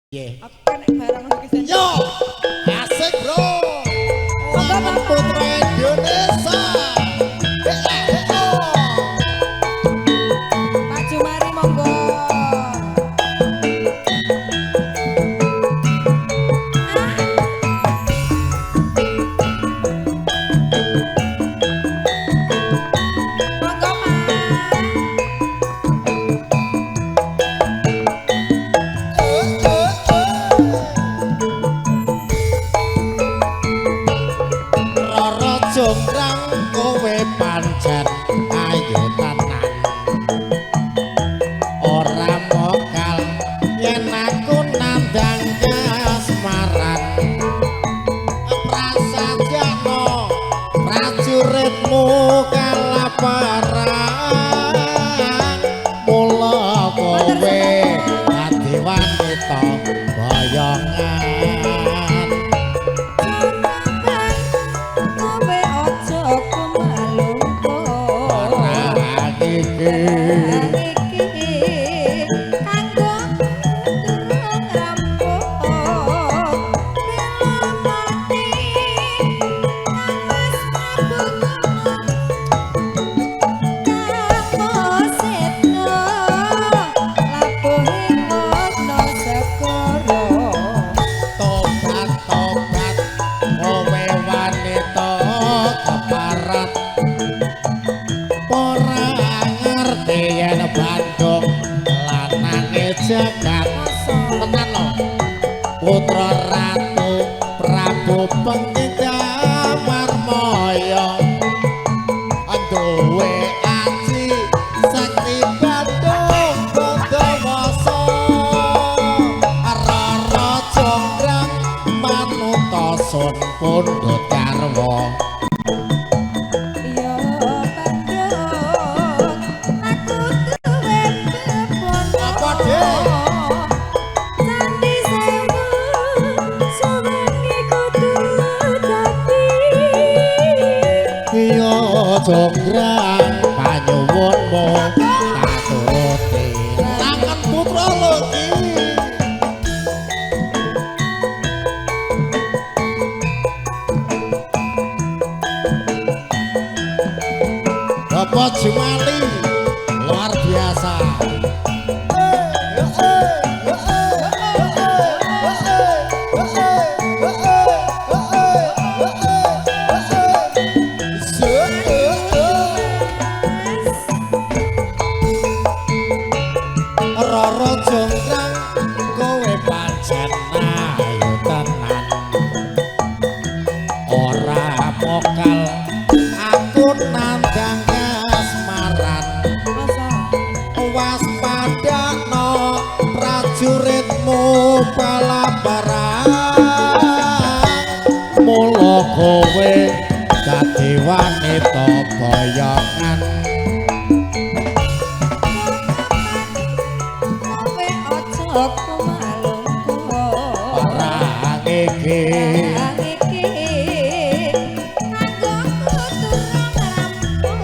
Nggih. Aku kan nek barang ngono iki. Yo, asik bro. Langen Putra Indonesia. Pak Jumari monggo. Monggo Pak. Rara Jonggrang kowe pancen ayu tenan. Ora mokal yen aku nandang kasmaran. Prasadyana prajuritmu kalah perang. Mula kowe dadi wanita boyongan. Kowe aja kumalungko. Ora iki. Iki kanggo durung rampung. Bela mati kang Mas Prabu Kang Setno labuhe ana segara. Tobat tobat kowe wanita keparat. Ora ngerti yen Bandung lanange jagat. Tenan lho. Putra Ratu Prabu Pengging Marmaya duwe aji sakti Bandung Bandawasa. Rara Jonggrang manuta sun pundhut garwa. Ya Bandung, aku duwe bebono. Apa, Dik? Candi Sewu, suwengi kudu dadi. Ya Jonggrang panyuwunmu tak turuti. Langen putra lho iki. Bapak Jumali luar biasa. Rara Jonggrang kowe pancen ayu tenan. Ora mokal aku nandang kasmaran. Masa? Waspadano prajuritmu balaparang. Mula kowe dadi wanita boyongan. Kowe aja kumalungko. Ora iki. Barang iki kanggo durung rampung.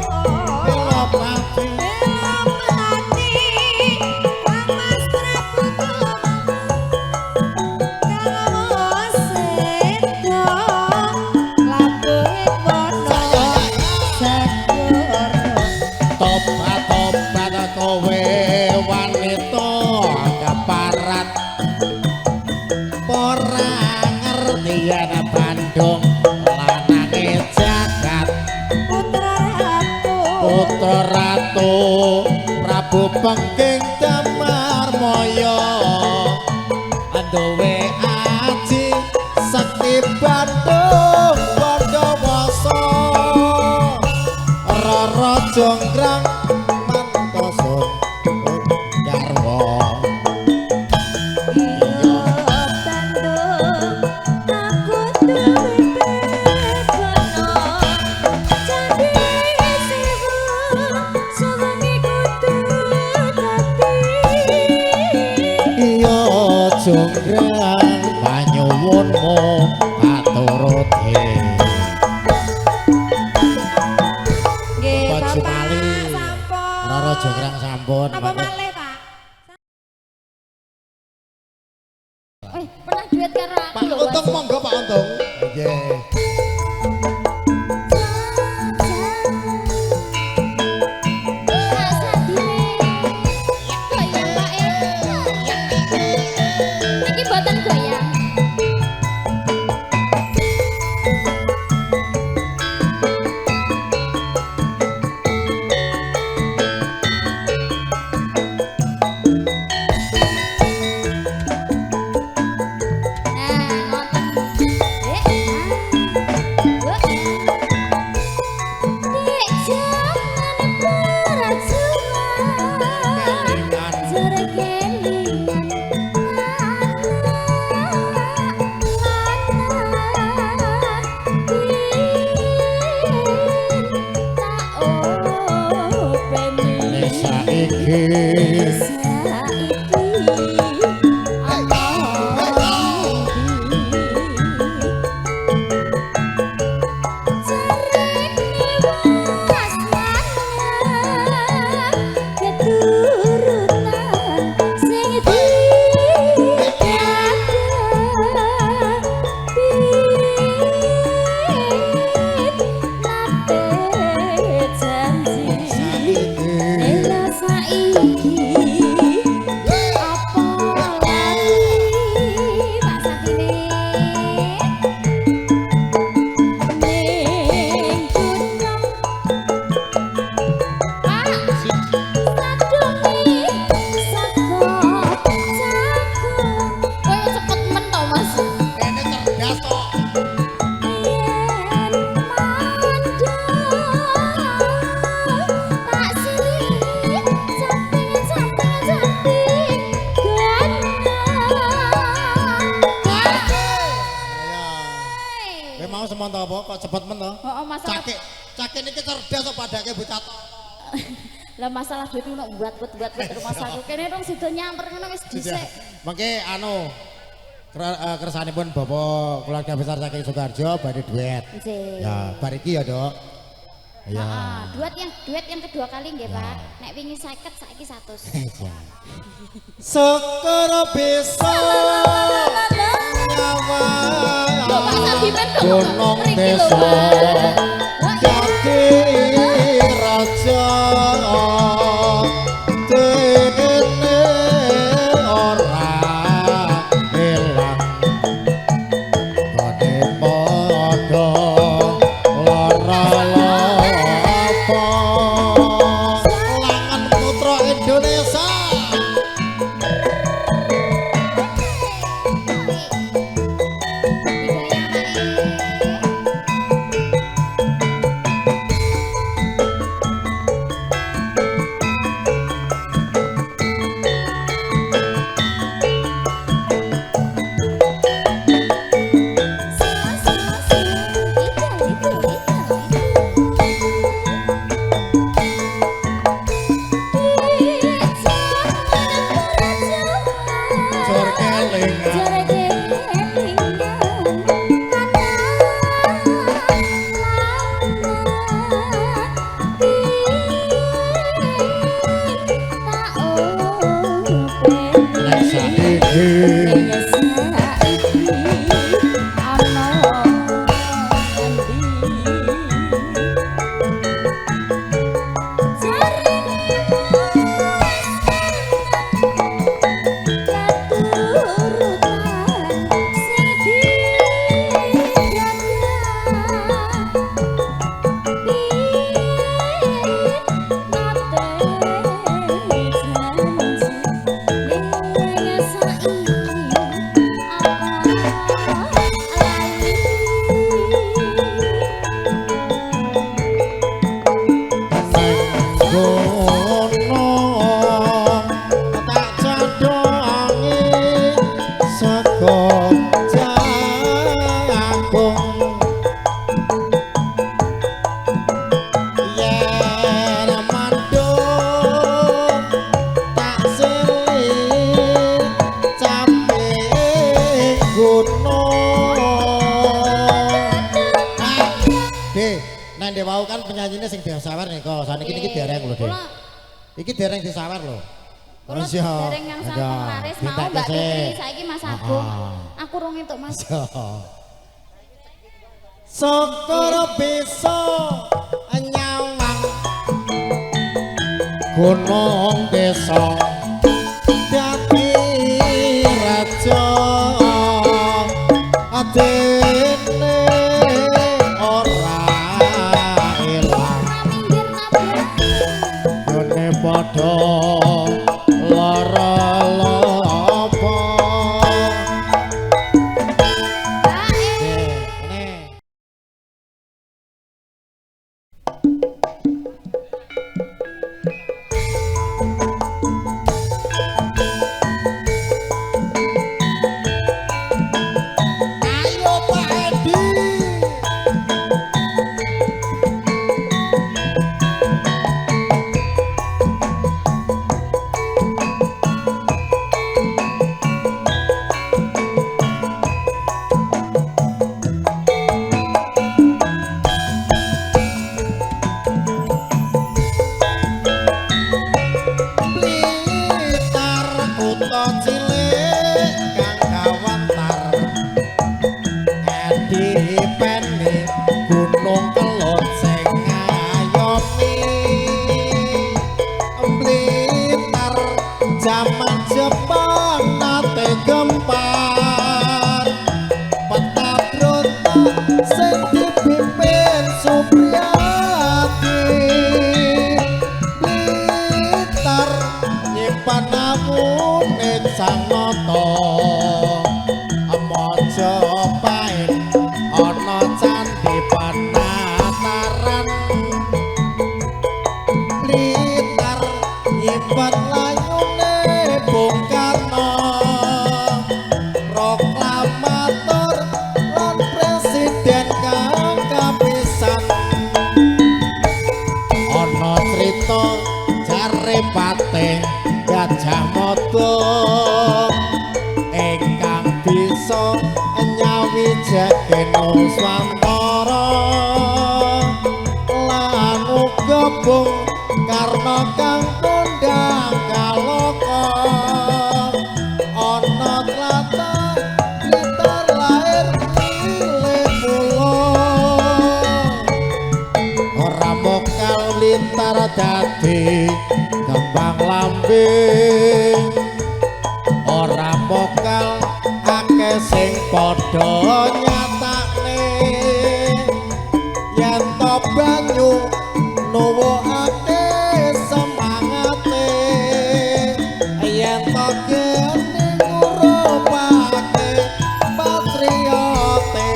Bela pati Bela mati Kang Mas Prabu Kang Seto labuhe wana segara. Tobat tobat kowe wanita keparat. Ora ngerti yen Bandung lanange jagat. Putra Ratu Putra Ratu Prabu Pengging Damarmaya duwe aji sakti Bandung Bandawasa. Rara Jonggrang manta sun garwa. Iya Bandung, aku duwe bebono. Candi Sewu, suwengi kudu dadi. Iya Jonggrang panyuwunmu aturuti. Nggih, Bapak Bapak Jumali. sampun. Rara Jonggrang sampun. Apa malih, Pak? Pernah duet karo aku Pak lho. Untung monggo Pak Untung. Nggih. Lah masalah duit ngono buat rumah saku kene rong sida nyamper ngono wis dhisik. Mengke anu kersanipun bapak keluarga besar saking Sukoharjo badhe duet. Ya, bar iki ya, Dok. Ya. Heeh, duet yang kedua kali nggih, Pak. Nek wingi 50 saiki 100. Syukur bisa gunung desa jadi raja dene ora ilang gone padha lara lapa langan putra Indonesia. Penyanyinya sing disawer nika, saniki niki dereng lho, Dik. Iki dereng disawer lho. Kula dereng ngangsal penglaris mau Mbak Fitri, saiki Mas Agung. Aku rung entuk Mas. Syukur bisa nyawang gunung desa dadi raja adene ora ilang gone padha lara lopo. Dadi kembang lambe ora mokal akeh sing padha nyatakne yen to banyu nuwuhake semangate yen to gene ngurupake patriote.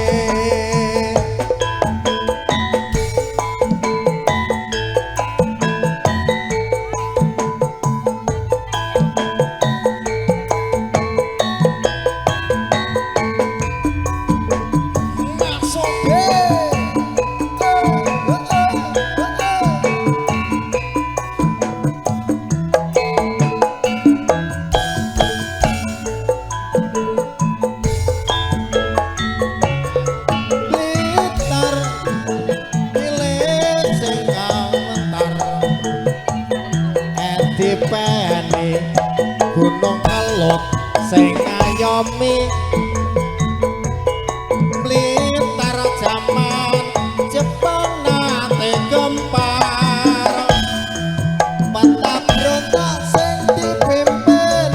Gunung Kelud sing ngayomi Blitar jaman Jepang nate gempar Peta berontak sing dipimpin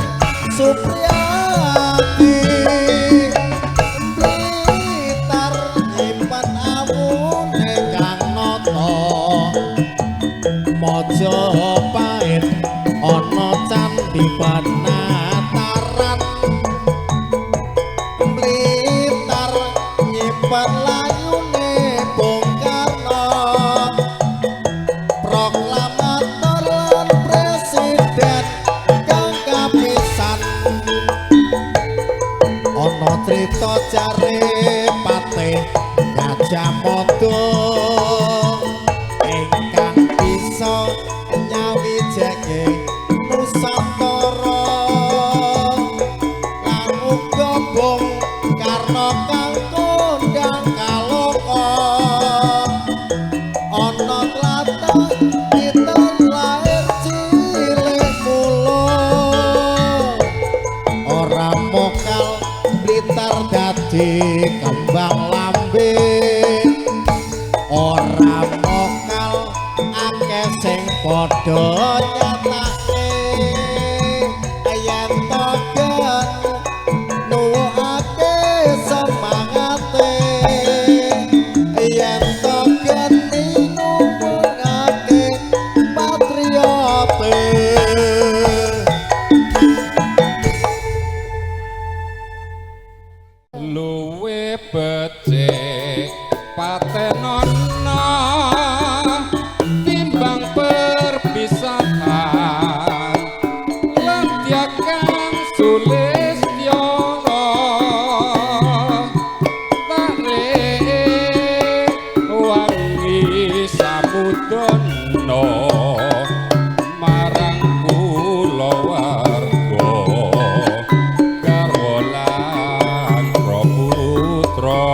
Supriyadi Blitar nyimpen awune kang nata Majapahit ana candhi Panataran Blitar nyimpen layune Bung Karno proklamator lan presiden kang kapisan ana crita jare patih Gajah Mada ingkang bisa nyawijeke Nusantara lan uga Bung Karno kang kondang kaloka ana tlatah Blitar lair cilik mula. Mokal Blitar dadi kembang lambe, ora mokal akeh sing padha nyatake yen to gen nuwuhake semangate, yen to geni nuwuhake patriote. Luwe becik patenono timbang perpisahan ladya kang sulistya tarik wangi samudana marang kulawarga garwa lan putra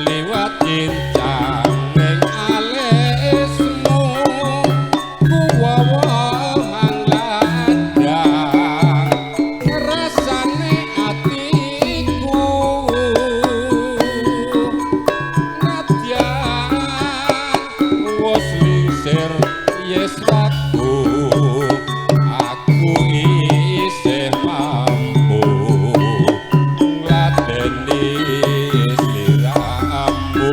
liwat cincang ing alismu kuwawa ladang rasane atiku nadyan wis lingsir yeswaku aku isih mampu ngladeni sliramu.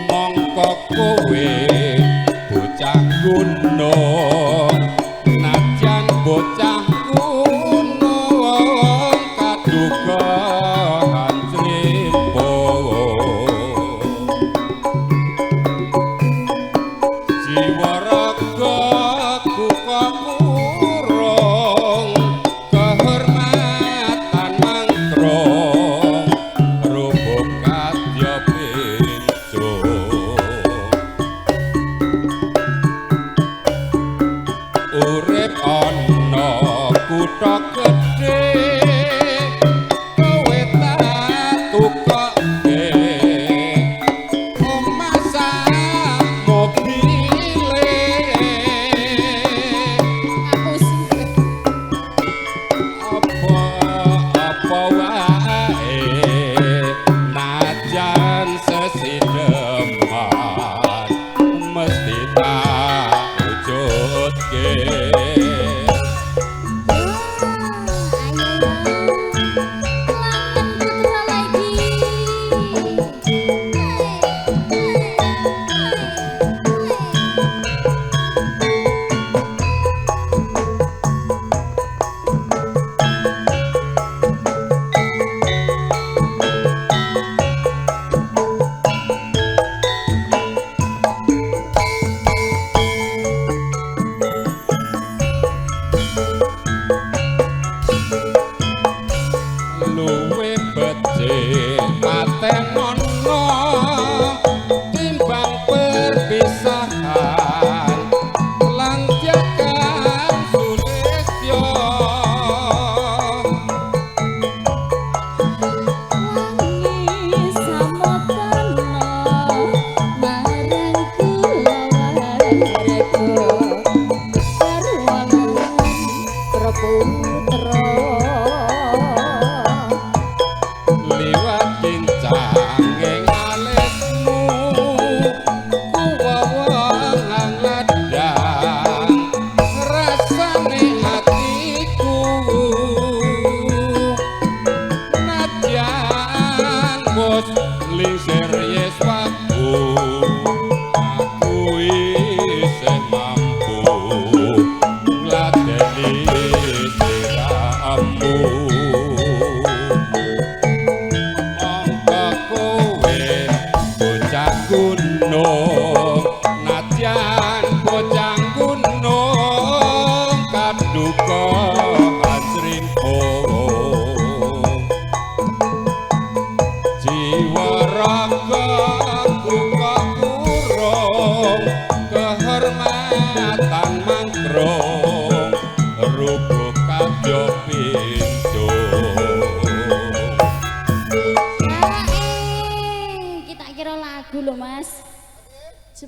Mongko kowe bocah gunung nadyan bocah gunung kaduka hancrimpo jiwa raga kuka kurung kehormatan mangkrung rubuk kadya pincung.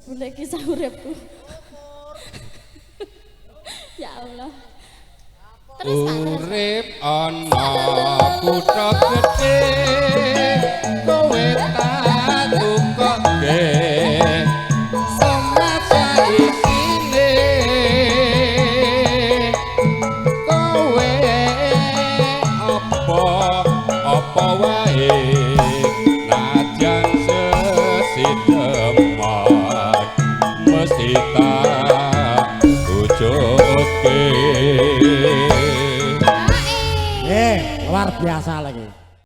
Jebule kisah uripku. Ya Allah. Terus Pak, terus. Urip ana kutha gedhe.